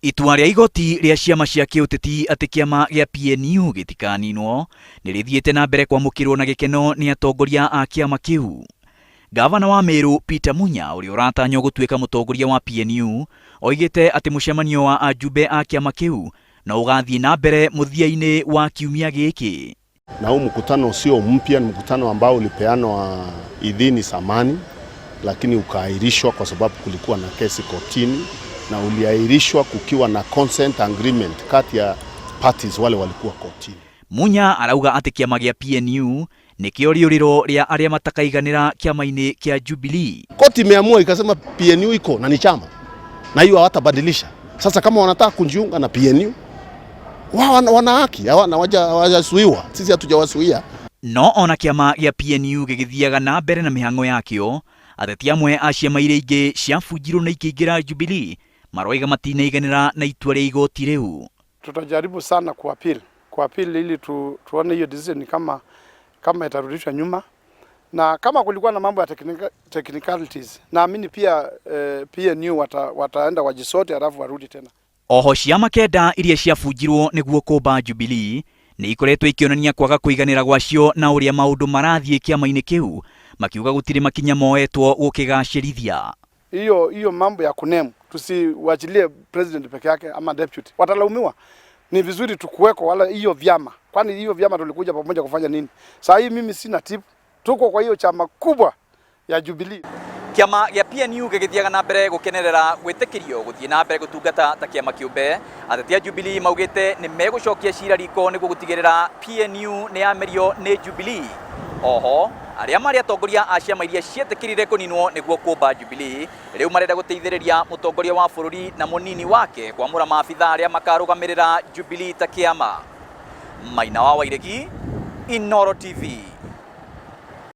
Itua rĩa igoti rĩa ciama cia kĩũteti atĩ kĩama gĩa PNU gĩtikaninwo nĩ rĩthiĩte na mbere kwamũkĩrwo na gĩkeno nĩ atongoria a kĩama kĩu. Gavana wa Meru Peter Munya ũrĩa ũratanywo gũtuĩka mũtongoria wa PNU oigĩte atĩ mũcemanio wa ajumbe a kĩama kĩu no ũgathiĩ na mbere mũthia-inĩ wa kiumia gĩkĩ. Na huu mkutano sio mpya, ni mkutano ambao ulipeanwa idhini zamani, lakini ukaahirishwa kwa sababu kulikuwa na kesi kotini, na uliahirishwa kukiwa na consent agreement kati ya parties wale walikuwa kotini. Munya arauga atĩ kĩama gĩa PNU nĩkĩo rĩũrĩro rĩa arĩa matakaiganĩra kĩama-inĩ kĩa Jubilee. Koti imeamua ikasema PNU iko na ni chama na hiyo hawatabadilisha. Sasa kama wanataka kujiunga na PNU wao wana haki, hawana hawajazuiwa. Sisi hatujawazuia. No ona kĩama gĩa PNU gĩgĩthiaga na mbere na mĩhang'o yakĩo, ateti amwe a ciama iria ingĩ ciabunjirwo na ikĩingĩra Jubilee maroiga matinaiganĩra na itua rĩa igoti rĩu. Tutajaribu sana kuappeal ili tuone hiyo decision kama itarudishwa nyuma, na kama kulikuwa na mambo ya technicalities, naamini pia PNU wataenda wajisote halafu warudi tena. Oho ciama 9 iria ciabunjirwo nĩguo kũmba Jubilee nĩ ikoretwo ikĩonania kwaga kũiganĩra gwacio na ũrĩa maũndũ marathiĩ kĩama-inĩ kĩu, makiuga gũtirĩ makinya moetwo gũkĩgacĩrithia. Hiyo mambo ya kuname, tusiwachilie president peke yake ama deputy, watalaumiwa. Ni vizuri tukuweko wala hiyo vyama, kwani hiyo vyama tulikuja pamoja kufanya nini? Saa hii mimi sina tip, tuko kwa hiyo chama kubwa ya Jubilee. Kĩama gĩa PNU gĩgĩthiaga na mbere gũkenerera gwĩtĩkĩrio gũthiĩ na mbere gũtungata ta kĩama kĩũmbe, ateti a Jubilee maugĩte nĩ megũcokia cira riko nĩguo gũtigĩrĩra PNU nĩ yamerio nĩ Jubilee. Oho arĩa marĩ atongoria a ciama iria cietĩkĩrire kũninwo nĩguo kũmba Jubilee rĩu marenda gũteithĩrĩria mũtongoria wa bũrũri na mũnini wake kwamũra maabitha arĩa makarũgamĩrĩra Jubilee ta kĩama. Maina wa Wairegi, Inooro TV.